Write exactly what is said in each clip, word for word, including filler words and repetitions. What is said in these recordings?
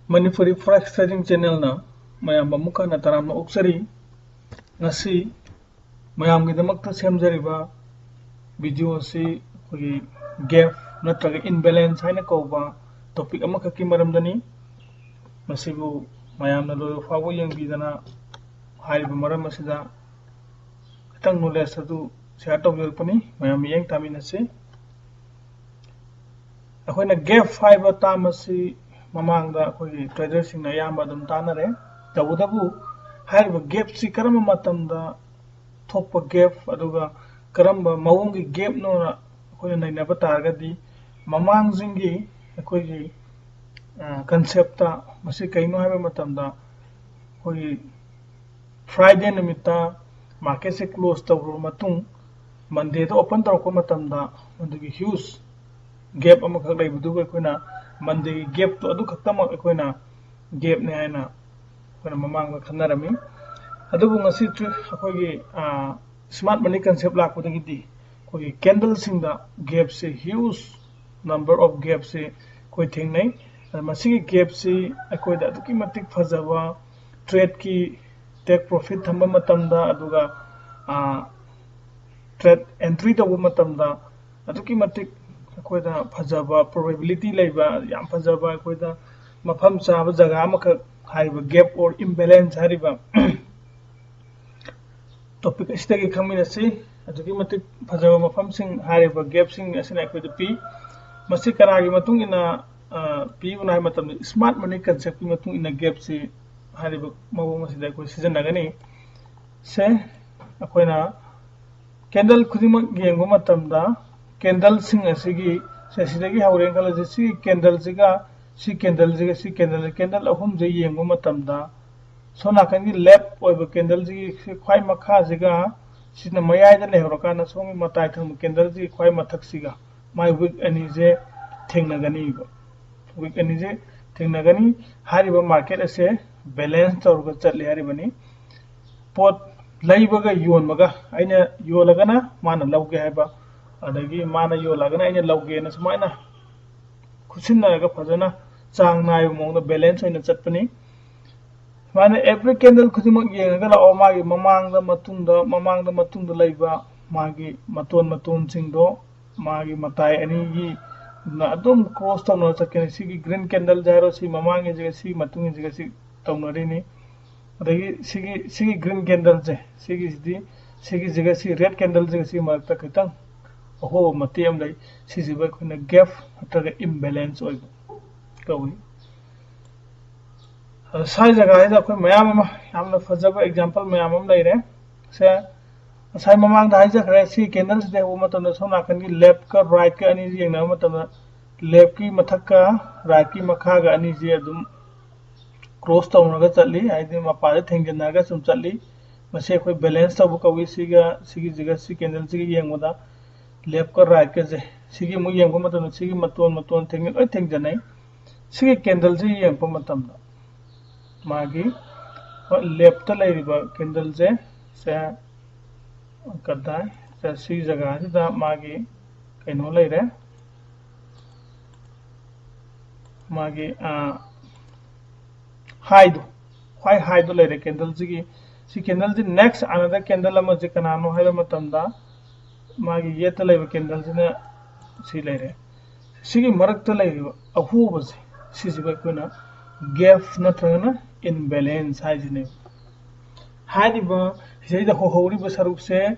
Manipuri Forex Trading Channelꯅ ꯃꯌꯥꯝꯕꯨ ꯑꯃꯨꯛ ꯍꯟꯅ ꯇꯔꯥꯝꯅ ꯑꯣꯛꯆꯔꯤ꯫ ꯉꯁꯤ ꯃꯌꯥꯝꯒꯤꯗꯃꯛꯇ ꯁꯦꯝꯖꯔꯤꯕ video ꯑꯁꯤ ꯑꯩꯈꯣꯏꯒꯤ gap ꯅꯠꯇ꯭ꯔꯒ imbalance ꯍꯥꯏꯅ ꯀꯧꯕ topic ꯑꯃꯈꯛꯀꯤ ꯃꯔꯝꯗꯅꯤ꯫ ꯃꯁꯤꯕꯨ ꯃꯌꯥꯝꯅ ꯂꯣꯏꯕ ꯐꯥꯎꯕ ꯌꯦꯡꯕꯤꯗꯅ ꯍꯥꯏꯔꯤꯕ ꯃꯔꯝ ꯑꯁꯤꯗ ꯈꯤꯇꯪ knowledge ꯑꯗꯨ share ꯇꯧꯖꯔꯛꯄꯅꯤ꯫ ꯃꯌꯥꯝ ꯃꯤꯠꯌꯦꯡ ꯇꯥꯃꯤꯟꯅꯁꯤ꯫ ꯑꯩꯈꯣꯏꯅ gap ꯍꯥꯏꯕ term ꯑꯁꯤ ꯃꯃꯥꯡꯗ ꯑꯩꯈꯣꯏꯒꯤ traderꯁꯤꯡꯅ ꯑꯌꯥꯝꯕ ꯑꯗꯨꯝ ꯇꯥꯟꯅꯔꯦ꯫ ꯇꯧꯕꯇꯕꯨ ꯍꯥꯏꯔꯤꯕ gapꯁꯤ ꯀꯔꯝꯕ ꯃꯇꯝꯗ ꯊꯣꯛꯄ gap, ꯑꯗꯨꯒ ꯀꯔꯝꯕ ꯃꯑꯣꯡꯒꯤ gapꯅꯣꯅ ꯑꯩꯈꯣꯏꯅ ꯅꯩꯅꯕ ꯇꯥꯔꯒꯗꯤ, ꯃꯃꯥꯡꯁꯤꯡꯒꯤ ꯑꯩꯈꯣꯏꯒꯤ, ꯑ, conceptꯇ ꯃꯁꯤ ꯀꯩꯅꯣ ꯍꯥꯏꯕ ꯃꯇꯝꯗ, ꯑꯩꯈꯣꯏꯒꯤ Friday ꯅꯨꯃꯤꯠꯇ marketꯁꯦ close ꯇꯧꯈ꯭ꯔꯕ ꯃꯇꯨꯡ, Mondayꯗ open ꯇꯧꯔꯛꯄ ꯃꯇꯝꯗ ꯃꯗꯨꯒꯤ huge gap ꯑꯃꯈꯛ ꯂꯩꯕꯗꯨꯕꯨ ꯑꯩꯈꯣꯏꯅ Mondayꯒꯤ gapꯇꯣ ꯑꯗꯨ ꯈꯛꯇꯃꯛ ꯑꯩꯈꯣꯏꯅ gapꯅꯦ ꯍꯥꯏꯅ ꯑꯩꯈꯣꯏꯅ ꯃꯃꯥꯡꯗ ꯈꯟꯅꯔꯝꯃꯤ꯫ ꯑꯗꯨꯕꯨ ꯉꯁꯤ ꯇ꯭ꯔꯤ-, ꯑꯩꯈꯣꯏꯒꯤ, ꯑ, smart money concept ꯂꯥꯛꯄꯗꯒꯤꯗꯤ ꯑꯩꯈꯣꯏꯒꯤ candleꯁꯤꯡꯗ gapꯁꯦ, huge number of gapꯁꯦ ꯑꯩꯈꯣꯏ ꯊꯦꯡꯅꯩ꯫ ꯑꯗ ꯃꯁꯤꯒꯤ gapꯁꯤ ꯑꯩꯈꯣꯏꯗ ꯑꯗꯨꯛꯀꯤ ꯃꯇꯤꯛ ꯐꯖꯕ tradeꯀꯤ take profit ꯊꯝꯕ ꯃꯇꯝꯗ, ꯑꯗꯨꯒ, ꯑ, trade entry ꯇꯧꯕ ꯃꯇꯝꯗ ꯑꯗꯨꯛꯀꯤ ꯃꯇꯤꯛ ꯑꯩꯈꯣꯏꯗ ꯐꯖꯕ probability ꯂꯩꯕ, ꯌꯥꯝ ꯐꯖꯕ ꯑꯩꯈꯣꯏꯗ ꯃꯐꯝ ꯆꯥꯕ ꯖꯒꯥ ꯑꯃꯈꯛ ꯍꯥꯏꯔꯤꯕ gap or imbalance ꯍꯥꯏꯔꯤꯕ topic ꯑꯁꯤꯗꯒꯤ ꯈꯪꯃꯤꯟꯅꯁꯤ꯫ ꯑꯗꯨꯛꯀꯤ ꯃꯇꯤꯛ ꯐꯖꯕ ꯃꯐꯝꯁꯤꯡ, ꯍꯥꯏꯔꯤꯕ gapꯁꯤꯡ ꯑꯁꯤꯅ ꯑꯩꯈꯣꯏꯗ ꯄꯤ꯫ ꯃꯁꯤ ꯀꯅꯥꯒꯤ ꯃꯇꯨꯡ ꯏꯟꯅ, ꯑ, ꯄꯤꯕꯅꯣ ꯍꯥꯏꯕ ꯃꯇꯝꯗ, smart money conceptꯀꯤ ꯃꯇꯨꯡ ꯏꯟꯅ gapꯁꯤ ꯍꯥꯏꯔꯤꯕ ꯃꯑꯣꯡ ꯑꯁꯤꯗ ꯑꯩꯈꯣꯏ ꯁꯤꯖꯤꯟꯅꯒꯅꯤ꯫ ꯁꯦ, ꯑꯩꯈꯣꯏꯅ candle ꯈꯨꯗꯤꯡꯃꯛ ꯌꯦꯡꯕ ꯃꯇꯝꯗ, candleꯁꯤꯡ ꯑꯁꯤꯒꯤ, ꯁꯦ, ꯁꯤꯗꯒꯤ ꯍꯧꯔꯦꯅ ꯈꯜꯂꯁꯤ, ꯁꯤꯒꯤ candleꯁꯤꯒ, ꯁꯤ candleꯁꯤꯒ, ꯁꯤ candle, candle ꯑꯍꯨꯝꯁꯦ ꯌꯦꯡꯕ ꯃꯇꯝꯗ, ꯁꯣꯝ ꯅꯥꯀꯟꯒꯤ left ꯑꯣꯏꯕ candleꯁꯤꯒꯤ ꯈ꯭ꯋꯥꯏ ꯃꯈꯥꯁꯤꯒ, ꯁꯤꯅ ꯃꯌꯥꯏꯗ ꯂꯩꯍꯧꯔꯀꯥꯟꯗ, ꯁꯣꯝꯒꯤ ꯃꯇꯥꯏ ꯊꯪꯕ candleꯁꯤꯒꯤ ꯈ꯭ꯋꯥꯏ ꯃꯊꯛꯁꯤꯒ, ꯃꯥꯏ wick ꯑꯅꯤꯁꯦ ꯊꯦꯡꯅꯒꯅꯤꯕ꯫ Wick ꯑꯅꯤꯁꯦ ꯊꯦꯡꯅꯒꯅꯤ꯫ ꯍꯥꯏꯔꯤꯕ market ꯑꯁꯦ balance ꯇꯧꯔꯒ ꯆꯠꯂꯦ ꯍꯥꯏꯔꯤꯕꯅꯤ꯫ ꯄꯣꯠ ꯂꯩꯕꯒ ꯌꯣꯟꯕꯒ, ꯑꯩꯅ ꯌꯣꯜꯂꯒꯅ ꯃꯥꯅ ꯂꯧꯒꯦ ꯍꯥꯏꯕ, ꯑꯗꯒꯤ ꯃꯥꯅ ꯌꯣꯜꯂꯒꯅ ꯑꯩꯅ ꯂꯧꯒꯦꯅ ꯁꯨꯃꯥꯏꯅ ꯈꯨꯠꯁꯤꯟꯅꯔꯒ ꯐꯖꯅ ꯆꯥꯡ ꯅꯥꯏꯕ ꯃꯑꯣꯡꯗ ꯕꯦꯂꯦꯟꯁ ꯑꯣꯏꯅ ꯆꯠꯄꯅꯤ꯫ ꯁꯨꯃꯥꯏꯅ ꯑꯦꯚ꯭ꯔꯤ ꯀꯦꯟꯗꯜ ꯈꯨꯗꯤꯡꯃꯛ ꯌꯦꯡꯉꯒ ꯂꯥꯛꯑꯣ, ꯃꯥꯒꯤ ꯃꯃꯥꯡꯗ, ꯃꯇꯨꯡꯗ, ꯃꯃꯥꯡꯗ, ꯃꯇꯨꯡꯗ ꯂꯩꯕ ꯃꯥꯒꯤ ꯃꯇꯣꯟ ꯃꯇꯣꯟꯁꯤꯡꯗꯣ, ꯃꯥꯒꯤ ꯃꯇꯥꯏ ꯑꯅꯤꯒꯤ ꯑꯗꯨꯝ ꯀ꯭ꯔꯣꯁ ꯇꯧꯅꯔ ꯆꯠꯀꯅꯤ꯫ ꯁꯤꯒꯤ ꯒ꯭ꯔꯤꯟ ꯀꯦꯟꯗꯜꯁꯦ ꯍꯥꯏꯔꯣ, ꯁꯤ ꯃꯃꯥꯡꯒꯤꯁꯤꯒ ꯁꯤ ꯃꯇꯨꯡꯒꯤꯁꯤꯒ ꯁꯤ ꯇꯧꯅꯔꯤꯅꯤ꯫ ꯑꯗꯒꯤ ꯁꯤꯒꯤ ꯁꯤꯒꯤ ꯒ꯭ꯔꯤꯟ ꯀꯦꯟꯗꯜꯁꯦ, ꯁꯤꯒꯤꯁꯤꯗꯤ, ꯁꯤꯒꯤꯁꯤꯒ ꯁꯤ ꯔꯦꯗ ꯀꯦꯟꯗꯜꯁꯤꯒ ꯁꯤ ꯃꯔꯛꯇ ꯈꯤꯇꯪ ꯑꯍꯣꯕ ꯃꯇꯦꯛ ꯑꯃ ꯂꯩ꯫ ꯁꯤꯁꯤꯕꯨ ꯑꯩꯈꯣꯏꯅ ꯒꯦꯞ ꯅꯠꯇ꯭ꯔꯒ ꯏꯝꯕꯦꯂꯦꯟꯁ ꯑꯣꯏꯕ ꯀꯧꯏ꯫ ꯑꯗꯣ ꯁ꯭ꯋꯥꯏ ꯖꯒꯥꯁꯤꯗ ꯑꯩꯈꯣꯏ ꯃꯌꯥꯝ ꯑꯃ, ꯌꯥꯝꯅ ꯐꯖꯕ ꯑꯦꯛꯖꯥꯝꯄꯜ ꯃꯌꯥꯝ ꯑꯃ ꯂꯩꯔꯦ꯫ ꯁꯦ, ꯉꯁꯥꯏ ꯃꯃꯥꯡꯗ ꯍꯥꯏꯖꯈ꯭ꯔꯦ, ꯁꯤ ꯀꯦꯟꯗꯜꯁꯤꯗ ꯌꯦꯡꯕ ꯃꯇꯝꯗ ꯁꯣꯝ ꯅꯥꯀꯟꯒꯤ ꯂꯦꯐꯀ ꯔꯥꯏꯠꯀ ꯑꯅꯤꯁꯤ ꯌꯦꯡꯅꯕ ꯃꯇꯝꯗ, ꯂꯦꯐꯀꯤ ꯃꯊꯛꯀ ꯔꯥꯏꯠꯀꯤ ꯃꯈꯥꯒ ꯑꯅꯤꯁꯤ ꯑꯗꯨꯝ ꯀ꯭ꯔꯣꯁ ꯇꯧꯅꯔꯒ ꯆꯠꯂꯤ, ꯍꯥꯏꯗꯤ ꯃꯄꯥꯗ ꯊꯦꯡꯖꯤꯟꯅꯔꯒ ꯁꯨꯝ ꯆꯠꯂꯤ꯫ ꯃꯁꯤ ꯑꯩꯈꯣꯏ ꯕꯦꯂꯦꯟꯁ ꯇꯧꯕ ꯀꯧꯏ꯫ ꯁꯤꯒ, ꯁꯤꯒꯤꯁꯤꯒ, ꯁꯤ ꯀꯦꯟꯗꯜꯁꯤꯒ ꯌꯦꯡꯕꯗ ꯂꯦꯐꯀ ꯔꯥꯏꯠꯀꯁꯦ, ꯁꯤꯒꯤ ꯑꯃꯨꯛ ꯌꯦꯡꯕ ꯃꯇꯝꯗ ꯁꯤꯒꯤ ꯃꯇꯣꯟ, ꯃꯇꯣꯟ ꯊꯦꯡꯖꯤꯟ-, ꯂꯣꯏ ꯊꯦꯡꯖꯤꯟꯅꯩ꯫ ꯁꯤꯒꯤ ꯀꯦꯟꯗꯜꯁꯤ ꯌꯦꯡꯉꯛꯄ ꯃꯇꯝꯗ ꯃꯥꯒꯤ, ꯍꯣꯏ, ꯂꯦꯐꯇ ꯂꯩꯔꯤꯕ ꯀꯦꯟꯗꯜꯁꯦ, ꯁꯦ, ꯀꯗꯥꯏ, ꯁꯦ, ꯁꯤ ꯖꯒꯥꯁꯤꯗ ꯃꯥꯒꯤ ꯀꯩꯅꯣ ꯂꯩꯔꯦ, ꯃꯥꯒꯤ, ꯑ, ꯍꯥꯏꯗꯣ, ꯈ꯭ꯋꯥꯏ ꯍꯥꯏꯗꯣ ꯂꯩꯔꯦ ꯀꯦꯟꯗꯜꯁꯤꯒꯤ꯫ ꯁꯤ ꯀꯦꯟꯗꯜꯁꯤ next another candle ꯑꯃꯁꯦ ꯀꯅꯥꯅꯣ ꯍꯥꯏꯕ ꯃꯇꯝꯗ, ꯃꯥꯒꯤ ꯌꯦꯠꯇ ꯂꯩꯕ ꯀꯦꯟꯗꯜꯁꯤꯅ ꯁꯤ ꯂꯩꯔꯦ꯫ ꯁꯤꯒꯤ ꯃꯔꯛꯇ ꯂꯩꯔꯤꯕ ꯑꯍꯣꯕꯁꯦ, ꯁꯤꯁꯤꯕꯨ ꯑꯩꯈꯣꯏꯅ ꯒꯦꯞ ꯅꯠꯇ꯭ꯔꯒꯅ ꯏꯝꯕꯦꯂꯦꯟꯁ ꯍꯥꯏꯁꯤꯅꯦꯕ꯫ ꯍꯥꯏꯔꯤꯕ ꯁꯤꯗꯩꯗ ꯍꯧꯍꯧꯔꯤꯕ ꯁꯔꯨꯛꯁꯦ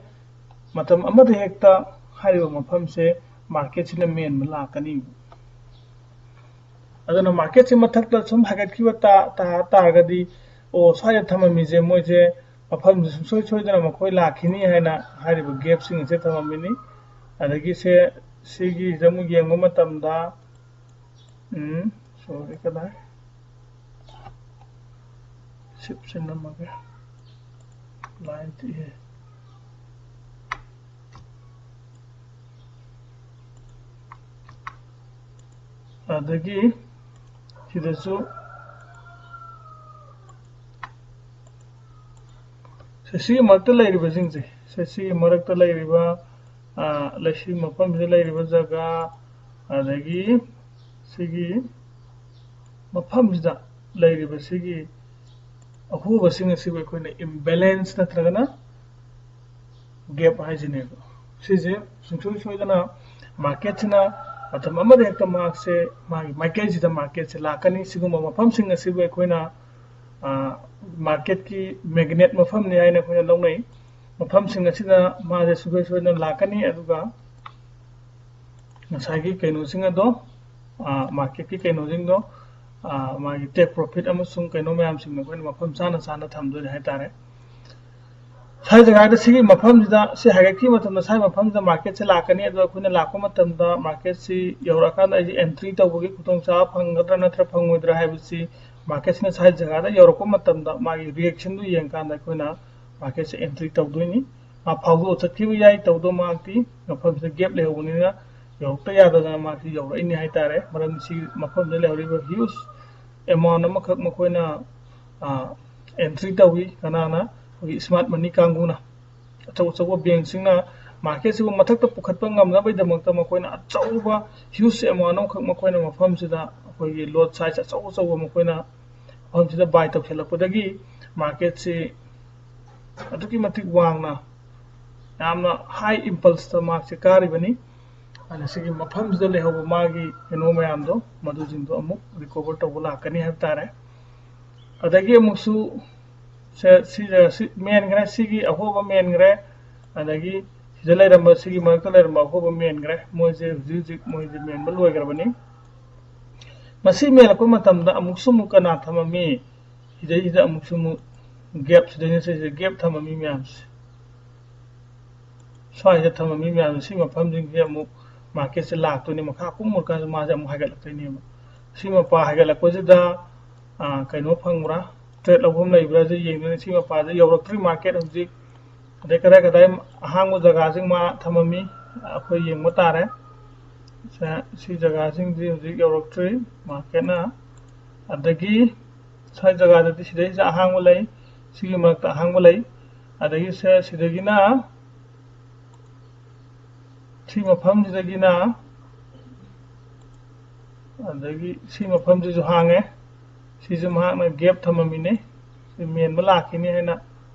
ꯃꯇꯝ ꯑꯃꯗ ꯍꯦꯛꯇ ꯍꯥꯏꯔꯤꯕ ꯃꯐꯝꯁꯦ ꯃꯥꯔꯀꯦꯠꯁꯤꯅ ꯃꯦꯟꯕ ꯂꯥꯛꯀꯅꯤ꯫ ꯑꯗꯨꯅ ꯃꯥꯔꯀꯦꯠꯁꯦ ꯃꯊꯛꯇ ꯁꯨꯝ ꯍꯥꯏꯒꯠꯈꯤꯕ ꯇꯥ-, ꯇꯥ-, ꯇꯥꯔꯒꯗꯤ, ꯑꯣ, ꯁ꯭ꯋꯥꯏꯗ ꯊꯝꯃꯝꯃꯤꯁꯦ ꯃꯣꯏꯁꯦ ꯃꯐꯝꯁꯦ ꯁꯨꯡꯁꯣꯏ ꯁꯣꯏꯗꯅ ꯃꯈꯣꯏ ꯂꯥꯛꯈꯤꯅꯤ ꯍꯥꯏꯅ ꯍꯥꯏꯔꯤꯕ ꯒꯦꯞꯁꯤꯡ ꯑꯁꯦ ꯊꯝꯃꯝꯃꯤꯅꯤ꯫ ꯑꯗꯒꯤ ꯁꯦ, ꯁꯤꯒꯤꯁꯦ ꯑꯃꯨꯛ ꯌꯦꯡꯕ ꯃꯇꯝꯗ, ꯎꯝ, sorry, ꯀꯗꯥꯏ? Shift ꯁꯦ ꯅꯝꯃꯒꯦ꯫ Line ꯇꯤꯛꯑꯦ꯫ ꯑꯗꯒꯤ ꯁꯤꯗꯁꯨ ꯁꯦ, ꯁꯤꯒꯤ ꯃꯔꯛꯇ ꯂꯩꯔꯤꯕꯁꯤꯡꯁꯦ, ꯁꯦ, ꯁꯤꯒꯤ ꯃꯔꯛꯇ ꯂꯩꯔꯤꯕ, ꯑ, ꯂꯩꯁꯤ ꯃꯐꯝꯁꯤꯗ ꯂꯩꯔꯤꯕ ꯖꯒꯥ, ꯑꯗꯒꯤ ꯁꯤꯒꯤ ꯃꯐꯝꯁꯤꯗ ꯂꯩꯔꯤꯕꯁꯤꯒꯤ ꯑꯍꯣꯕꯁꯤꯡ ꯑꯁꯤꯕꯨ ꯑꯩꯈꯣꯏꯅ imbalance ꯅꯠꯇ꯭ꯔꯒꯅ gap ꯍꯥꯏꯁꯤꯅꯦꯕ꯫ ꯁꯤꯁꯦ ꯁꯨꯡꯁꯣꯏ ꯁꯣꯏꯗꯅ market ꯁꯤꯅ ꯃꯇꯝ ꯑꯃꯗ ꯍꯦꯛꯇ ꯃꯍꯥꯛꯁꯦ ꯃꯥꯒꯤ ꯃꯥꯏꯀꯩꯁꯤꯗ market ꯁꯦ ꯂꯥꯛꯀꯅꯤ꯫ ꯁꯤꯒꯨꯝꯕ ꯃꯐꯝꯁꯤꯡ ꯑꯁꯤꯕꯨ ꯑꯩꯈꯣꯏꯅ market ꯀꯤ magnet ꯃꯐꯝꯅꯤ ꯍꯥꯏꯅ ꯑꯩꯈꯣꯏꯅ ꯂꯧꯅꯩ꯫ ꯃꯐꯝꯁꯤꯡ ꯑꯁꯤꯗ ꯃꯥꯁꯦ ꯁꯨꯡꯁꯣꯏ ꯁꯣꯏꯗꯅ ꯂꯥꯛꯀꯅꯤ꯫ ꯑꯗꯨꯒ ꯉꯁꯥꯏꯒꯤ ꯀꯩꯅꯣꯁꯤꯡ ꯑꯗꯣ, market ꯀꯤ ꯀꯩꯅꯣꯁꯤꯡꯗꯣ, ꯃꯥꯒꯤ take profit ꯑꯃꯁꯨꯡ ꯀꯩꯅꯣ ꯃꯌꯥꯝꯁꯤꯡꯗꯣ ꯑꯩꯈꯣꯏꯅ ꯃꯐꯝ ꯆꯥꯅ ꯆꯥꯅ ꯊꯝꯗꯣꯏꯅꯦ ꯍꯥꯏꯇꯥꯔꯦ꯫ ꯁ꯭ꯋꯥꯏ ꯖꯒꯥꯗ ꯁꯤꯒꯤ ꯃꯐꯝꯁꯤꯗ, ꯁꯤ ꯍꯥꯏꯒꯠꯈꯤꯕ ꯃꯇꯝꯗ ꯁ꯭ꯋꯥꯏ ꯃꯐꯝꯁꯤꯗ market ꯁꯦ ꯂꯥꯛꯀꯅꯤ꯫ ꯑꯗꯣ ꯑꯩꯈꯣꯏꯅ ꯂꯥꯛꯄ ꯃꯇꯝꯗ market ꯁꯤ ꯌꯧꯔꯛꯑꯀꯥꯟꯗ ꯑꯩꯁꯦ entry ꯇꯧꯕꯒꯤ ꯈꯨꯗꯣꯡꯆꯥꯕ ꯐꯪꯒꯗ꯭ꯔꯥ ꯅꯠꯇ꯭ꯔ ꯐꯪꯉꯣꯏꯗ꯭ꯔꯥ ꯍꯥꯏꯕꯁꯤ market ꯁꯤꯅ ꯁ꯭ꯋꯥꯏ ꯖꯒꯥꯗ ꯌꯧꯔꯛꯄ ꯃꯇꯝꯗ ꯃꯥꯒꯤ reaction ꯗꯨ ꯌꯦꯡꯀꯥꯟꯗ ꯑꯩꯈꯣꯏꯅ market ꯁꯦ entry ꯇꯧꯗꯣꯏꯅꯤ꯫ ꯃꯥ ꯐꯥꯎꯗꯣꯛꯑ ꯆꯠꯈꯤꯕ ꯌꯥꯏ, ꯇꯧꯗꯧ ꯃꯍꯥꯛꯇꯤ ꯃꯐꯝꯁꯤꯗ gap ꯂꯩꯍꯧꯕꯅꯤꯅ ꯌꯧꯔꯛꯇ ꯌꯥꯗꯗꯅ ꯃꯍꯥꯛꯁꯤ ꯌꯧꯔꯛꯏꯅꯤ ꯍꯥꯏꯇꯥꯔꯦ꯫ ꯃꯔꯝꯗꯤ ꯁꯤ ꯃꯐꯝꯗ ꯂꯩꯍꯧꯔꯤꯕ huge amount ꯑꯃꯈꯛ ꯃꯈꯣꯏꯅ entry ꯇꯧꯏ꯫ ꯀꯅꯥꯅ? ꯑꯩꯈꯣꯏꯒꯤ smart money ꯀꯥꯡꯕꯨꯅ꯫ ꯑꯆꯧ ꯑꯆꯧꯕ bank ꯁꯤꯡꯅ market ꯁꯤꯕꯨ ꯃꯊꯛꯇ ꯄꯨꯈꯠꯄ ꯉꯝꯅꯕꯒꯤꯗꯃꯛꯇ ꯃꯈꯣꯏꯅ ꯑꯆꯧꯕ huge amount ꯑꯃꯈꯛ ꯃꯈꯣꯏꯅ ꯃꯐꯝꯁꯤꯗ ꯑꯩꯈꯣꯏꯒꯤ lot size ꯑꯆꯧ ꯑꯆꯧꯕ ꯃꯈꯣꯏꯅ ꯃꯐꯝꯁꯤꯗ buy ꯇꯧꯁꯤꯜꯂꯛꯄꯗꯒꯤ market ꯁꯤ ꯑꯗꯨꯛꯀꯤ ꯃꯇꯤꯛ ꯋꯥꯡꯅ, ꯌꯥꯝꯅ high impulse ꯇ ꯃꯍꯥꯛꯁꯦ ꯀꯥꯔꯤꯕꯅꯤ꯫ ꯑꯗꯨꯅ ꯁꯤꯒꯤ ꯃꯐꯝꯁꯤꯗ ꯂꯩꯍꯧꯕ ꯃꯥꯒꯤ ꯀꯩꯅꯣ ꯃꯌꯥꯝꯗꯣ, ꯃꯗꯨꯁꯤꯡꯗꯣ ꯑꯃꯨꯛ recover ꯇꯧꯕ ꯂꯥꯛꯀꯅꯤ ꯍꯥꯏꯕ ꯇꯥꯔꯦ꯫ ꯑꯗꯒꯤ ꯑꯃꯨꯛꯁꯨ ꯁꯦ, ꯁꯤ, ꯁꯤ ꯃꯦꯟꯈ꯭ꯔꯦ, ꯁꯤꯒꯤ ꯑꯍꯣꯕ ꯃꯦꯟꯈ꯭ꯔꯦ꯫ ꯑꯗꯒꯤ ꯁꯤꯗ ꯂꯩꯔꯝꯕ, ꯁꯤꯒꯤ ꯃꯔꯛꯇ ꯂꯩꯔꯝꯕ ꯑꯍꯣꯕ ꯃꯦꯟꯈ꯭ꯔꯦ꯫ ꯃꯣꯏꯁꯦ ꯍꯧꯖꯤꯛ ꯍꯧꯖꯤꯛ ꯃꯣꯏꯁꯦ ꯃꯦꯟꯕ ꯂꯣꯏꯈ꯭ꯔꯕꯅꯤ꯫ ꯃꯁꯤ ꯃꯦꯜꯂꯛꯄ ꯃꯇꯝꯗ ꯑꯃꯨꯛꯁꯨ ꯑꯃꯨꯛ ꯀꯅꯥ ꯊꯝꯃꯝꯃꯤ? ꯁꯤꯗꯩꯁꯤꯗ ꯑꯃꯨꯛꯁꯨ ꯑꯃꯨꯛ gap, ꯁꯤꯗꯩꯅ ꯁꯤꯁꯦ gap ꯊꯝꯃꯝꯃꯤ ꯃꯌꯥꯝꯁꯦ, ꯁ꯭ꯋꯥꯏꯗ ꯊꯝꯃꯝꯃꯤ ꯃꯌꯥꯝꯁꯦ, ꯁꯤ ꯃꯐꯝꯁꯤꯡꯁꯦ ꯑꯃꯨꯛ market ꯁꯦ ꯂꯥꯛꯇꯣꯏꯅꯤ꯫ ꯃꯈꯥ ꯀꯨꯝꯃꯨꯔꯀꯥꯟꯗ ꯃꯥꯁꯦ ꯑꯃꯨꯛ ꯍꯥꯏꯒꯠꯂꯛꯇꯣꯏꯅꯦꯕ꯫ ꯁꯤ ꯃꯄꯥ ꯍꯥꯏꯒꯠꯂꯛꯄꯁꯤꯗ, ꯑꯥ, ꯀꯩꯅꯣ ꯐꯪꯕ꯭ꯔꯥ, trade ꯂꯧꯐꯝ ꯂꯩꯕ꯭ꯔꯥꯁꯦ ꯌꯦꯡꯗꯣꯏꯅꯤ꯫ ꯁꯤ ꯃꯄꯥꯁꯦ ꯌꯧꯔꯛꯇ꯭ꯔꯤ market ꯍꯧꯖꯤꯛ꯫ ꯑꯗꯩ ꯀꯗꯥꯏ ꯀꯗꯥꯏ ꯑꯍꯥꯡꯕ ꯖꯒꯥꯁꯤꯡ ꯃꯥ ꯊꯝꯃꯝꯃꯤ, ꯑꯩꯈꯣꯏ ꯌꯦꯡꯕ ꯇꯥꯔꯦ꯫ ꯁꯦ, ꯁꯤ ꯖꯒꯥꯁꯤꯡꯁꯤ ꯍꯧꯖꯤꯛ ꯌꯧꯔꯛꯇ꯭ꯔꯤ market ꯅ꯫ ꯑꯗꯒꯤ ꯁ꯭ꯋꯥꯏ ꯖꯒꯥꯗꯗꯤ ꯁꯤꯗꯩꯁꯤꯗ ꯑꯍꯥꯡꯕ ꯂꯩ, ꯁꯤꯒꯤ ꯃꯔꯛꯇ ꯑꯍꯥꯡꯕ ꯂꯩ꯫ ꯑꯗꯒꯤ ꯁꯦ, ꯁꯤꯗꯒꯤꯅ ꯁꯤ ꯃꯐꯝꯁꯤꯗꯒꯤꯅ ꯑꯗꯒꯤ ꯁꯤ ꯃꯐꯝꯁꯤꯁꯨ ꯍꯥꯡꯉꯦ꯫ ꯁꯤꯁꯨ ꯃꯍꯥꯛꯅ gap ꯊꯝꯃꯝꯃꯤꯅꯦ꯫ ꯁꯤ ꯃꯦꯟꯕ ꯂꯥꯛꯈꯤꯅꯤ ꯍꯥꯏꯅ꯫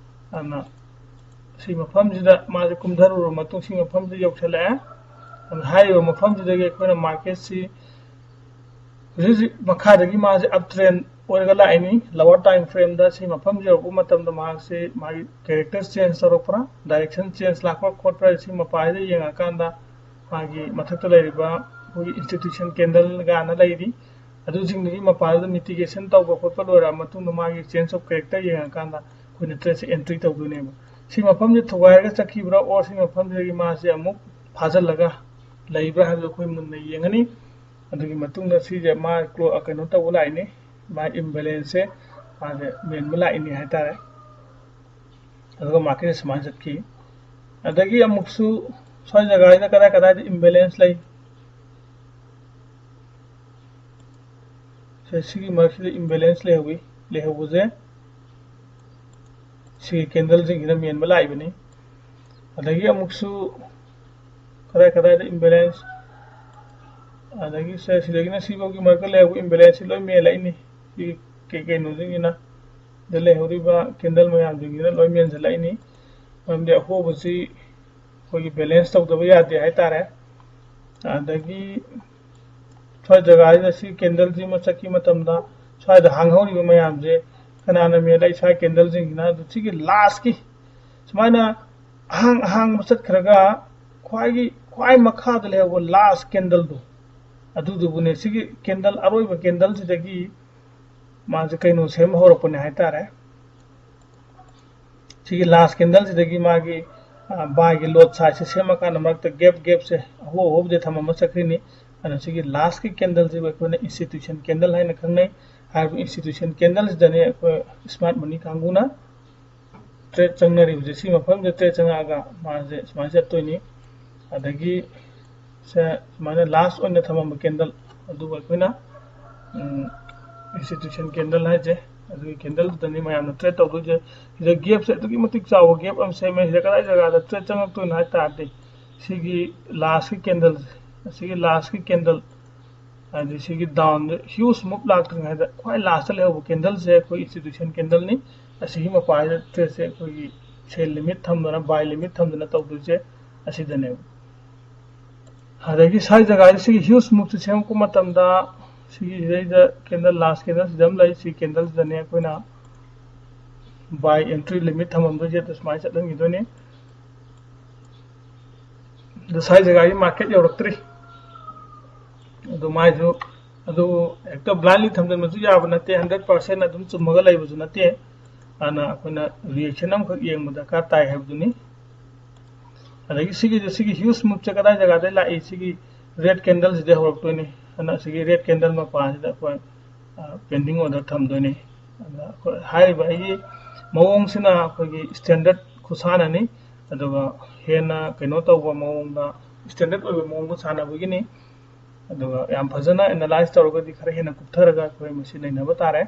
ꯑꯗꯨꯅ ꯁꯤ ꯃꯐꯝꯁꯤꯗ ꯃꯥꯁꯦ ꯀꯨꯝꯊꯔꯨꯔꯕ ꯃꯇꯨꯡ ꯁꯤ ꯃꯐꯝꯁꯤꯗ ꯌꯧꯁꯜꯂꯛꯑꯦ꯫ ꯑꯗꯨꯅ ꯍꯥꯏꯔꯤꯕ ꯃꯐꯝꯁꯤꯗꯒꯤ ꯑꯩꯈꯣꯏꯅ marketꯁꯤ ꯍꯧꯖꯤꯛ ꯍꯧꯖꯤꯛ ꯃꯈꯥꯗꯒꯤ ꯃꯥꯁꯦ uptrend ꯑꯣꯏꯔꯒ ꯂꯥꯛꯏꯅꯤ꯫ Lower time frameꯗ ꯁꯤ ꯃꯐꯝ ꯌꯧꯔꯛꯄ ꯃꯇꯝꯗ ꯃꯍꯥꯛꯁꯤ ꯃꯥꯒꯤ character change ꯇꯧꯔꯛꯄ꯭ꯔꯥ, direction change ꯂꯥꯛꯄ꯭ꯔꯥ ꯈꯣꯠꯄ꯭ꯔꯥ, ꯁꯤ ꯃꯄꯥꯁꯤꯗ ꯌꯦꯡꯉꯀꯥꯟꯗ ꯃꯥꯒꯤ ꯃꯊꯛꯇ ꯂꯩꯔꯤꯕ ꯑꯩꯈꯣꯏꯒꯤ institution candle ꯀꯥꯏꯅ ꯂꯩꯔꯤ, ꯑꯗꯨꯁꯤꯡꯗꯨꯒꯤ ꯃꯄꯥꯗꯨꯗ mitigation ꯇꯧꯕ ꯈꯣꯠꯄ ꯂꯣꯏꯔꯛꯑ ꯃꯇꯨꯡꯗ ꯃꯥꯒꯤ change of character ꯌꯦꯡꯉꯀꯥꯟꯗ ꯑꯩꯈꯣꯏꯅ tradeꯁꯦ entry ꯇꯧꯗꯣꯏꯅꯦꯕ꯫ ꯁꯤ ꯃꯐꯝꯁꯦ ꯊꯨꯒꯥꯏꯔꯒ ꯆꯠꯈꯤꯕ꯭ꯔꯥ, or ꯁꯤ ꯃꯐꯝꯁꯤꯗꯒꯤ ꯃꯥꯁꯦ ꯑꯃꯨꯛ ꯐꯥꯖꯤꯜꯂꯒ ꯂꯩꯕ꯭ꯔꯥ ꯍꯥꯏꯕꯗꯣ ꯑꯩꯈꯣꯏ ꯃꯨꯟꯅ ꯌꯦꯡꯉꯅꯤ꯫ ꯑꯗꯨꯒꯤ ꯃꯇꯨꯡꯗ ꯁꯤꯁꯦ ꯃꯥ ꯀ꯭ꯂꯣ-, ꯀꯩꯅꯣ ꯇꯧꯕ ꯂꯥꯛꯏꯅꯤ, ꯃꯥ imbalanceꯁꯦ ꯃꯥꯁꯦ ꯃꯦꯟꯕ ꯂꯥꯛꯏꯅꯤ ꯍꯥꯏꯇꯥꯔꯦ꯫ ꯑꯗꯨꯒ marketꯁꯦ ꯁꯨꯃꯥꯏꯅ ꯆꯠꯈꯤ꯫ ꯑꯗꯒꯤ ꯑꯃꯨꯛꯁꯨ ꯁ꯭ꯋꯥꯏ ꯖꯒꯥꯁꯤꯗ ꯀꯗꯥꯏ ꯀꯗꯥꯏꯗ imbalance ꯂꯩ? ꯁꯦ, ꯁꯤꯒꯤ ꯃꯔꯛꯁꯤꯗ imbalance ꯂꯩꯍꯧꯋꯤ꯫ ꯂꯩꯍꯧꯕꯁꯦ ꯁꯤꯒꯤ candleꯁꯤꯡꯁꯤꯅ ꯃꯦꯟꯕ ꯂꯥꯛꯏꯕꯅꯤ꯫ ꯑꯗꯒꯤ ꯑꯃꯨꯛꯁꯨ ꯀꯗꯥꯏ ꯀꯗꯥꯏꯗ imbalance, ꯑꯗꯒꯤ ꯁꯦ, ꯁꯤꯗꯒꯤꯅ ꯁꯤꯐꯥꯎꯒꯤ ꯃꯔꯛꯇ ꯂꯩꯍꯧꯕ imbalanceꯁꯤ ꯂꯣꯏ ꯃꯦꯜꯂꯛꯏꯅꯤ꯫ ꯁꯤꯒꯤ ꯀꯩ ꯀꯩꯅꯣꯁꯤꯡꯁꯤꯅ, ꯁꯤꯗ ꯂꯩꯍꯧꯔꯤꯕ candle ꯃꯌꯥꯝꯁꯤꯡꯁꯤꯅ ꯂꯣꯏ ꯃꯦꯟꯁꯤꯜꯂꯛꯏꯅꯤ꯫ ꯃꯔꯝꯗꯤ ꯑꯍꯣꯕꯁꯤ ꯑꯩꯈꯣꯏꯒꯤ balance ꯇꯧꯗꯕ ꯌꯥꯗꯦ ꯍꯥꯏꯇꯥꯔꯦ꯫ ꯑꯗꯒꯤ ꯁ꯭ꯋꯥꯏ ꯖꯒꯥꯁꯤꯗ ꯁꯤ candleꯁꯤ ꯃꯁꯛꯀꯤ ꯃꯇꯝꯗ ꯁ꯭ꯋꯥꯏꯗ ꯍꯥꯡꯍꯧꯔꯤꯕ ꯃꯌꯥꯝꯁꯦ ꯀꯅꯥꯅ ꯃꯦꯜꯂꯛꯏ? ꯁ꯭ꯋꯥꯏ candleꯁꯤꯡꯁꯤꯅ꯫ ꯑꯗꯨ ꯁꯤꯒꯤ lastꯀꯤ ꯁꯨꯃꯥꯏꯅ ꯑꯍꯥꯡ ꯑꯍꯥꯡꯕ ꯆꯠꯈ꯭ꯔꯒ ꯈ꯭ꯋꯥꯏꯒꯤ, ꯈ꯭ꯋꯥꯏ ꯃꯈꯥꯗ ꯂꯩꯍꯧꯕ last candleꯗꯣ, ꯑꯗꯨꯗꯨꯕꯨꯅꯦ ꯁꯤꯒꯤ candle, ꯑꯔꯣꯏꯕ candleꯁꯤꯗꯒꯤ ꯃꯥꯁꯦ ꯀꯩꯅꯣ ꯁꯦꯝꯕ ꯍꯧꯔꯛꯄꯅꯦ ꯍꯥꯏꯇꯥꯔꯦ꯫ ꯁꯤꯒꯤ last candleꯁꯤꯗꯒꯤ ꯃꯥꯒꯤ, ꯑ, buyꯒꯤ lot sizeꯁꯦ ꯁꯦꯝꯃꯀꯥꯟꯗ ꯃꯔꯛꯇ gap, gapꯁꯦ ꯑꯍꯣ ꯑꯍꯣꯕꯗꯤ ꯊꯝꯃꯝꯃ ꯆꯠꯈ꯭ꯔꯤꯅꯤ꯫ ꯑꯗꯨꯅ ꯁꯤꯒꯤ lastꯀꯤ candleꯁꯤꯕꯨ ꯑꯩꯈꯣꯏꯅ institution candle ꯍꯥꯏꯅ ꯈꯪꯅꯩ꯫ ꯍꯥꯏꯔꯤꯕ institution candleꯁꯤꯗꯅꯤ ꯑꯩꯈꯣꯏ smart money ꯀꯥꯡꯕꯨꯅ trade ꯆꯪꯅꯔꯤꯕꯁꯦ꯫ ꯁꯤ ꯃꯐꯝꯁꯤꯗ trade ꯆꯪꯉꯛꯑꯒ ꯃꯥꯁꯦ ꯁꯨꯃꯥꯏꯅ ꯆꯠꯇꯣꯏꯅꯤ꯫ ꯑꯗꯒꯤ ꯁꯦ ꯁꯨꯃꯥꯏꯅ last ꯑꯣꯏꯅ ꯊꯝꯃꯝꯕ candle ꯑꯗꯨꯕꯨ ꯑꯩꯈꯣꯏꯅ, ꯎꯝ, institution candle ꯍꯥꯏꯁꯦ, ꯑꯗꯨꯒꯤ candleꯗꯨꯗꯅꯤ ꯃꯌꯥꯝꯅ trade ꯇꯧꯗꯣꯏꯁꯦ꯫ ꯁꯤꯗ gapꯁꯦ ꯑꯗꯨꯛꯀꯤ ꯃꯇꯤꯛ ꯆꯥꯎꯕ gap ꯑꯃ ꯁꯦꯝꯃꯦ꯫ ꯁꯤꯗ ꯀꯗꯥꯏ ꯖꯒꯥꯗ trade ꯆꯪꯉꯛꯇꯣꯏꯅꯣ ꯍꯥꯏ ꯇꯥꯔꯗꯤ ꯁꯤꯒꯤ lastꯀꯤ candle, ꯑꯁꯤꯒꯤ lastꯀꯤ candle ꯑꯗꯨ ꯁꯤꯒꯤ down huge move ꯂꯥꯛꯇ꯭ꯔꯤꯉꯩꯗ ꯈ꯭ꯋꯥꯏ last ꯂꯩꯍꯧꯕ candle ꯁꯦ ꯑꯩꯈꯣꯏ institution candle ꯅꯤ꯫ ꯑꯁꯤꯒꯤ ꯃꯄꯥꯁꯤꯗ trade ꯁꯦ ꯑꯩꯈꯣꯏꯒꯤ sell limit ꯊꯝꯗꯅ, buy limit ꯊꯝꯗꯅ ꯇꯧꯗꯣꯏꯁꯦ ꯑꯁꯤꯗꯅꯦꯕ꯫ ꯑꯗꯒꯤ ꯁ꯭ꯋꯥꯏ ꯖꯒꯥꯁꯤ, ꯁꯤꯒꯤ huge move ꯁꯦ ꯁꯦꯝꯃꯛꯄ ꯃꯇꯝꯗ ꯁꯤꯒꯤ ꯁꯤꯗꯩꯗ candle, last candle ꯁꯤꯗ ꯑꯃ ꯂꯩ꯫ ꯁꯤ candle ꯁꯤꯗꯅꯦ ꯑꯩꯈꯣꯏꯅ buy entry limit ꯊꯝꯃꯝꯗꯣꯏꯁꯦ꯫ ꯑꯗꯨ ꯁꯨꯃꯥꯏꯅ ꯆꯠꯍꯟꯈꯤꯗꯣꯏꯅꯤ꯫ ꯑꯗꯨ ꯁ꯭ꯋꯥꯏ ꯖꯒꯥꯒꯤ market ꯌꯧꯔꯛꯇ꯭ꯔꯤ꯫ ꯑꯗꯨ ꯃꯥꯏꯁꯨ, ꯑꯗꯨ ꯍꯦꯛꯇ blindly ꯊꯝꯖꯤꯟꯕꯁꯨ ꯌꯥꯕ ꯅꯠꯇꯦ, hundred percent ꯑꯗꯨꯝ ꯆꯨꯝꯃꯒ ꯂꯩꯕꯁꯨ ꯅꯠꯇꯦ꯫ ꯑꯗꯨꯅ ꯑꯩꯈꯣꯏꯅ reaction ꯑꯃꯈꯛ ꯌꯦꯡꯕ ꯗꯔꯀꯥꯔ ꯇꯥꯏ ꯍꯥꯏꯕꯗꯨꯅꯤ꯫ ꯑꯗꯒꯤ ꯁꯤꯒꯤꯁꯦ, ꯁꯤꯒꯤ huge move ꯁꯦ ꯀꯗꯥꯏ ꯖꯒꯥꯗꯒꯤ ꯂꯥꯛꯏ? ꯁꯤꯒꯤ red candle ꯁꯤꯗꯩ ꯍꯧꯔꯛꯇꯣꯏꯅꯤ꯫ ꯑꯗꯨꯅ ꯁꯤꯒꯤ red candle ꯃꯄꯥꯁꯤꯗ ꯑꯩꯈꯣꯏ, ꯑ, pending order ꯊꯝꯗꯣꯏꯅꯤ꯫ ꯑꯗꯨꯅ ꯑꯩꯈꯣꯏ ꯍꯥꯏꯔꯤꯕ ꯑꯩꯒꯤ ꯃꯑꯣꯡꯁꯤꯅ ꯑꯩꯈꯣꯏꯒꯤ standard ꯈꯨꯁꯥꯟꯅꯅꯤ꯫ ꯑꯗꯨꯒ ꯍꯦꯟꯅ ꯀꯩꯅꯣ ꯇꯧꯕ ꯃꯑꯣꯡꯗ, standard ꯑꯣꯏꯕ ꯃꯑꯣꯡꯗ ꯁꯥꯟꯅꯕꯒꯤꯅꯤ꯫ ꯑꯗꯨꯒ ꯌꯥꯝ ꯐꯖꯅ analyze ꯇꯧꯔꯒꯗꯤ ꯈꯔ ꯍꯦꯟꯅ ꯀꯨꯞꯊꯔꯒ ꯑꯩꯈꯣꯏ ꯃꯁꯤ ꯅꯩꯅꯕ ꯇꯥꯔꯦ꯫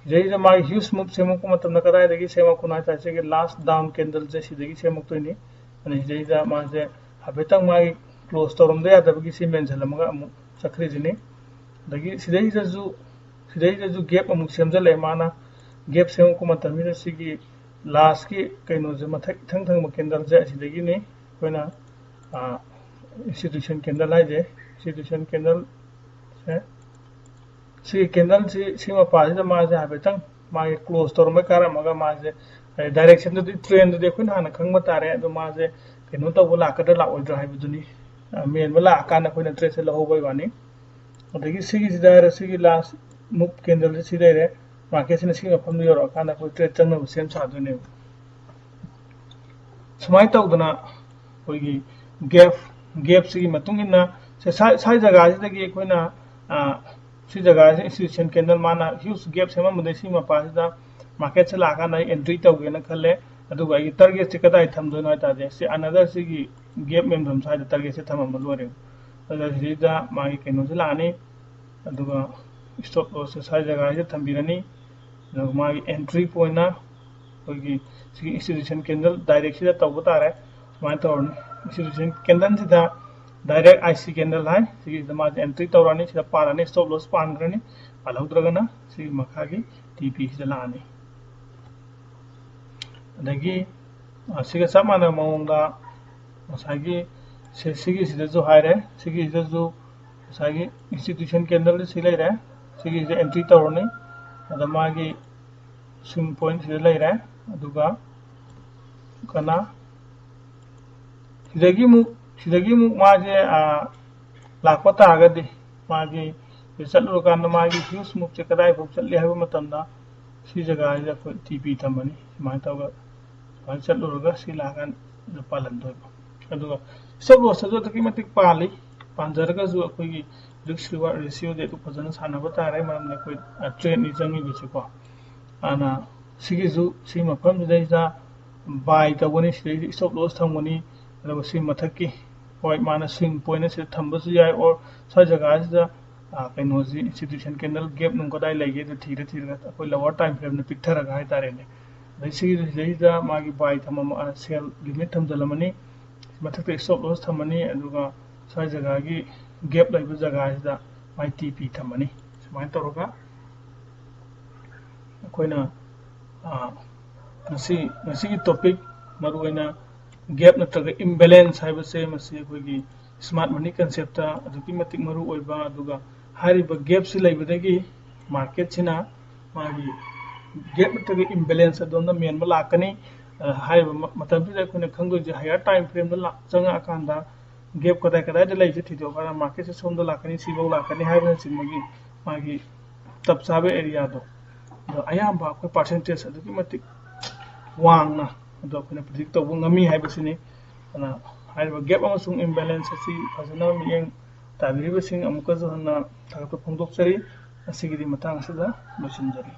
ꯁꯤꯗꯩꯁꯤꯗ ꯃꯥꯒꯤ huge move ꯁꯦꯝꯃꯛꯄ ꯃꯇꯝꯗ ꯀꯗꯥꯏꯗꯒꯤ ꯁꯦꯝꯃꯛꯄꯅꯣ ꯍꯥꯏ ꯇꯥꯔꯗꯤ, ꯁꯤꯒꯤ last down candle ꯁꯦ ꯁꯤꯗꯒꯤ ꯁꯦꯝꯃꯛꯇꯣꯏꯅꯤ꯫ ꯑꯗꯨꯅ ꯁꯤꯗꯩꯁꯤꯗ ꯃꯥꯁꯦ ꯍꯥꯏꯐꯦꯠꯇꯪ ꯃꯥꯒꯤ close ꯇꯧꯔꯝꯗ ꯌꯥꯗꯕꯒꯤ ꯁꯤ ꯃꯦꯟꯁꯤꯜꯂꯝꯃꯒ ꯑꯃꯨꯛ ꯆꯠꯈ꯭ꯔꯤꯁꯤꯅꯤ꯫ ꯑꯗꯒꯤ ꯁꯤꯗꯩꯁꯤꯗꯁꯨ, ꯁꯤꯗꯩꯁꯤꯗꯁꯨ gap ꯑꯃꯨꯛ ꯁꯦꯝꯖꯤꯜꯂꯛꯑꯦ꯫ ꯃꯥꯅ gap ꯁꯦꯝꯃꯛꯄ ꯃꯇꯝꯁꯤꯗ ꯁꯤꯒꯤ last ꯀꯤ ꯀꯩꯅꯣꯁꯦ, ꯃꯊꯛ ꯏꯊꯪ ꯊꯪꯕ candle ꯁꯦ ꯑꯁꯤꯗꯒꯤꯅꯤ ꯑꯩꯈꯣꯏꯅ, ꯑ, institution candle ꯍꯥꯏꯁꯦ꯫ Institution candle ꯁꯦ, ꯁꯤꯒꯤ candle ꯁꯤ, ꯁꯤ ꯃꯄꯥꯁꯤꯗ ꯃꯥꯁꯦ ꯍꯥꯏꯐꯦꯠꯇꯪ ꯃꯥꯒꯤ close ꯇꯧꯔꯝꯕꯩ ꯀꯥꯔꯝꯃꯒ ꯃꯥꯁꯦ, ꯍꯥꯏꯗꯤ direction ꯗꯨꯗꯤ, trend ꯗꯨꯗꯤ ꯑꯩꯈꯣꯏꯅ ꯍꯥꯟꯅ ꯈꯪꯕ ꯇꯥꯔꯦ꯫ ꯑꯗꯣ ꯃꯥꯁꯦ ꯀꯩꯅꯣ ꯇꯧꯕ ꯂꯥꯛꯀꯗ꯭ꯔꯥ ꯂꯥꯛꯑꯣꯏꯗ꯭ꯔꯥ ꯍꯥꯏꯕꯗꯨꯅꯤ꯫ ꯑ, ꯃꯦꯟꯕ ꯂꯥꯛꯑꯀꯥꯟꯗ ꯑꯩꯈꯣꯏꯅ trade ꯁꯦ ꯂꯧꯍꯧꯕꯩ ꯋꯥꯅꯤ꯫ ꯑꯗꯒꯤ ꯁꯤꯒꯤꯁꯤꯗ ꯍꯥꯏꯔꯣ, ꯁꯤꯒꯤ last move candle ꯁꯤ ꯁꯤ ꯂꯩꯔꯦ꯫ Market ꯁꯤꯅ ꯁꯤꯒꯤ ꯃꯐꯝꯗ ꯌꯧꯔꯛꯑꯀꯥꯟꯗ ꯑꯩꯈꯣꯏ trade ꯆꯪꯅꯕ ꯁꯦꯝ ꯁꯥꯗꯣꯏꯅꯦꯕ꯫ ꯁꯨꯃꯥꯏꯅ ꯇꯧꯗꯅ ꯑꯩꯈꯣꯏꯒꯤ gap, gap ꯁꯤꯒꯤ ꯃꯇꯨꯡ ꯏꯟꯅ ꯁꯦ, ꯁ꯭ꯋꯥꯏ, ꯁ꯭ꯋꯥꯏ ꯖꯒꯥꯁꯤꯗꯒꯤ ꯑꯩꯈꯣꯏꯅ, ꯑ, ꯁꯤ ꯖꯒꯥꯁꯤ institution candle ꯃꯥꯅ huge gap ꯁꯦꯝꯃꯝꯕꯗꯒꯤ ꯁꯤ ꯃꯄꯥꯁꯤꯗ market ꯁꯦ ꯂꯥꯛꯑꯀꯥꯟꯗ ꯑꯩ entry ꯇꯧꯒꯦꯅ ꯈꯜꯂꯦ꯫ ꯑꯗꯨꯒ ꯑꯩꯒꯤ target ꯁꯦ ꯀꯗꯥꯏ ꯊꯝꯗꯣꯏꯅꯣ ꯍꯥꯏ ꯇꯥꯔꯗꯤ, ꯁꯤ another ꯁꯤꯒꯤ gap ꯃꯦꯟꯐꯝ ꯁ꯭ꯋꯥꯏꯗ target ꯁꯦ ꯊꯝꯃꯝꯕ ꯂꯣꯏꯔꯦ꯫ ꯑꯗꯨꯒ ꯁꯤꯗ ꯃꯥꯒꯤ ꯀꯩꯅꯣꯁꯦ ꯂꯥꯛꯑꯅꯤ, ꯑꯗꯨꯒ stop loss ꯁꯦ ꯁ꯭ꯋꯥꯏ ꯖꯒꯥꯁꯤꯗ ꯊꯝꯕꯤꯔꯅꯤ꯫ ꯑꯗꯨꯒ ꯃꯥꯒꯤ entry point ꯅ ꯑꯩꯈꯣꯏꯒꯤ ꯁꯤꯒꯤ institution candle direct ꯁꯤꯗ ꯇꯧꯕ ꯇꯥꯔꯦ꯫ ꯁꯨꯃꯥꯏꯅ ꯇꯧꯔꯅꯤ꯫ Institution candle ꯁꯤꯗ Direct I C candle ꯍꯥꯏ꯫ ꯁꯤꯒꯤꯁꯤꯗ ꯃꯥꯁꯦ entry ꯇꯧꯔꯅꯤ, ꯁꯤꯗ ꯄꯥꯜꯂꯅꯤ, stop loss ꯄꯥꯟꯈ꯭ꯔꯅꯤ꯫ ꯄꯥꯜꯍꯧꯗ꯭ꯔꯒꯅ ꯁꯤꯒꯤ ꯃꯈꯥꯒꯤ T P ꯁꯤꯗ ꯂꯥꯛꯑꯅꯤ꯫ ꯑꯗꯒꯤ, ꯑ, ꯁꯤꯒ ꯆꯞ ꯃꯥꯟꯅꯕ ꯃꯑꯣꯡꯗ ꯉꯁꯥꯏꯒꯤ ꯁꯤ-, ꯁꯤꯒꯤꯁꯤꯗꯁꯨ ꯍꯥꯏꯔꯦ, ꯁꯤꯒꯤꯁꯤꯗꯁꯨ ꯉꯁꯥꯏꯒꯤ institution candle ꯁꯤ ꯂꯩꯔꯦ, ꯁꯤꯒꯤꯁꯤꯗ entry ꯇꯧꯔꯅꯤ꯫ ꯑꯗ ꯃꯥꯒꯤ swing point ꯁꯤꯗ ꯂꯩꯔꯦ꯫ ꯑꯗꯨꯒ ꯀꯅꯥ ꯁꯤꯗꯒꯤ ꯑꯃꯨꯛ, ꯁꯤꯗꯒꯤ ꯑꯃꯨꯛ ꯃꯥꯁꯦ, ꯑ, ꯂꯥꯛꯄ ꯇꯥꯔꯒꯗꯤ ꯃꯥꯒꯤ ꯁꯤꯗ ꯆꯠꯂꯨꯔꯀꯥꯟꯗ ꯃꯥꯒꯤ huge move ꯁꯦ ꯀꯗꯥꯏꯐꯥꯎ ꯆꯠꯂꯤ ꯍꯥꯏꯕ ꯃꯇꯝꯗ ꯁꯤ ꯖꯒꯥꯁꯤꯗ ꯑꯩꯈꯣꯏ T P ꯊꯝꯃꯅꯤ꯫ ꯁꯨꯃꯥꯏꯅ ꯇꯧꯔꯒ, ꯁꯨꯃꯥꯏꯅ ꯆꯠꯂꯨꯔꯒ ꯁꯤ ꯂꯥꯛꯑꯀꯥꯟꯗ ꯄꯥꯜꯍꯟꯗꯣꯏꯕ꯫ ꯑꯗꯨꯒ stop loss ꯇꯁꯨ ꯑꯗꯨꯛꯀꯤ ꯃꯇꯤꯛ ꯄꯥꯜꯂꯤ꯫ ꯄꯥꯟꯖꯔꯒꯁꯨ ꯑꯩꯈꯣꯏꯒꯤ risk reward ratio ꯗꯤ ꯑꯗꯨ ꯐꯖꯅ ꯁꯥꯟꯅꯕ ꯇꯥꯔꯦ, ꯃꯔꯝꯗꯤ ꯑꯩꯈꯣꯏ, ꯑ, trade ꯅꯤ ꯆꯪꯉꯤꯕꯁꯤꯀꯣ꯫ ꯑꯗꯨꯅ ꯁꯤꯒꯤꯁꯨ, ꯁꯤ ꯃꯐꯝꯁꯤꯗꯩꯁꯤꯗ buy ꯇꯧꯒꯅꯤ, ꯁꯤꯗꯩꯁꯤꯗ stop loss ꯊꯝꯒꯅꯤ꯫ ꯑꯗꯨꯒ ꯁꯤ ꯃꯊꯛꯀꯤ, ꯍꯣꯏ, ꯃꯥꯅ swing point ꯁꯤꯗ ꯊꯝꯕꯁꯨ ꯌꯥꯏ, or ꯁ꯭ꯋꯥꯏ ꯖꯒꯥꯁꯤꯗ, ꯑ, ꯀꯩꯅꯣꯁꯤ, institution candle gap ꯅꯨꯡ ꯀꯗꯥꯏ ꯂꯩꯒꯦ ꯑꯗꯨ ꯊꯤꯔ ꯊꯤꯔꯒ ꯑꯩꯈꯣꯏ lower time frame ꯗ ꯄꯤꯛꯊꯔꯒ ꯍꯥꯏꯇꯥꯔꯦꯅꯦ꯫ ꯑꯗꯩ ꯁꯤꯒꯤ ꯁꯤꯗꯩꯁꯤꯗ ꯃꯥꯒꯤ buy ꯊꯝꯃꯝ-, ꯑ, sell limit ꯊꯝꯖꯤꯜꯂꯝꯃꯅꯤ꯫ ꯃꯊꯛꯇ stop loss ꯊꯝꯃꯅꯤ, ꯑꯗꯨꯒ ꯁ꯭ꯋꯥꯏ ꯖꯒꯥꯒꯤ gap ꯂꯩꯕ ꯖꯒꯥꯁꯤꯗ ꯃꯥꯏ T P ꯊꯝꯃꯅꯤ꯫ ꯁꯨꯃꯥꯏꯅ ꯇꯧꯔꯒ ꯑꯩꯈꯣꯏꯅ, ꯑ, ꯉꯁꯤ, ꯉꯁꯤꯒꯤ topic ꯃꯔꯨꯑꯣꯏꯅ gap ꯅꯠꯇ꯭ꯔꯒ imbalance ꯍꯥꯏꯕꯁꯦ, ꯃꯁꯤ ꯑꯩꯈꯣꯏꯒꯤ smart money concept ꯇ ꯑꯗꯨꯛꯀꯤ ꯃꯇꯤꯛ ꯃꯔꯨ ꯑꯣꯏꯕ, ꯑꯗꯨꯒ ꯍꯥꯏꯔꯤꯕ gap ꯁꯤ ꯂꯩꯕꯗꯒꯤ market ꯁꯤꯅ ꯃꯥꯒꯤ gap ꯅꯠꯇ꯭ꯔꯒ imbalance ꯑꯗꯣꯝꯗ ꯃꯦꯟꯕ ꯂꯥꯛꯀꯅꯤ꯫ ꯑ, ꯍꯥꯏꯔꯤꯕ ꯃ-, ꯃꯇꯝꯁꯤꯗ ꯑꯩꯈꯣꯏꯅ ꯈꯪꯗꯣꯏꯁꯦ higher time frame ꯗ ꯂꯥꯛ-, ꯆꯪꯉꯛꯑꯀꯥꯟꯗ gap ꯀꯗꯥꯏ ꯀꯗꯥꯏꯗ ꯂꯩꯁꯦ ꯊꯤꯗꯣꯛꯑꯀꯥꯟꯗ market ꯁꯦ ꯁꯣꯝꯗ ꯂꯥꯛꯀꯅꯤ, ꯁꯤꯐꯧ ꯂꯥꯛꯀꯅꯤ ꯍꯥꯏꯕꯅꯆꯤꯡꯕꯒꯤ ꯃꯥꯒꯤ ꯆꯞ ꯆꯥꯕ area ꯗꯣ, ꯑꯗꯣ ꯑꯌꯥꯝꯕ ꯑꯩꯈꯣꯏ percentage ꯑꯗꯨꯛꯀꯤ ꯃꯇꯤꯛ ꯋꯥꯡꯅ ꯑꯗꯣ ꯑꯩꯈꯣꯏꯅ predict ꯇꯧꯕ ꯉꯝꯃꯤ ꯍꯥꯏꯕꯁꯤꯅꯤ꯫ ꯑꯗꯨꯅ ꯍꯥꯏꯔꯤꯕ gap ꯑꯃꯁꯨꯡ imbalance ꯑꯁꯤ ꯐꯖꯅ ꯃꯤꯠꯌꯦꯡ ꯇꯥꯕꯤꯔꯤꯕꯁꯤꯡ ꯑꯃꯨꯛꯀꯁꯨ ꯍꯟꯅ ꯊꯥꯒꯠꯄ ꯐꯣꯡꯗꯣꯛꯆꯔꯤ꯫ ꯉꯁꯤꯒꯤꯗꯤ ꯃꯇꯥꯡ ꯑꯁꯤꯗ ꯂꯣꯏꯁꯤꯟꯖꯔꯤ꯫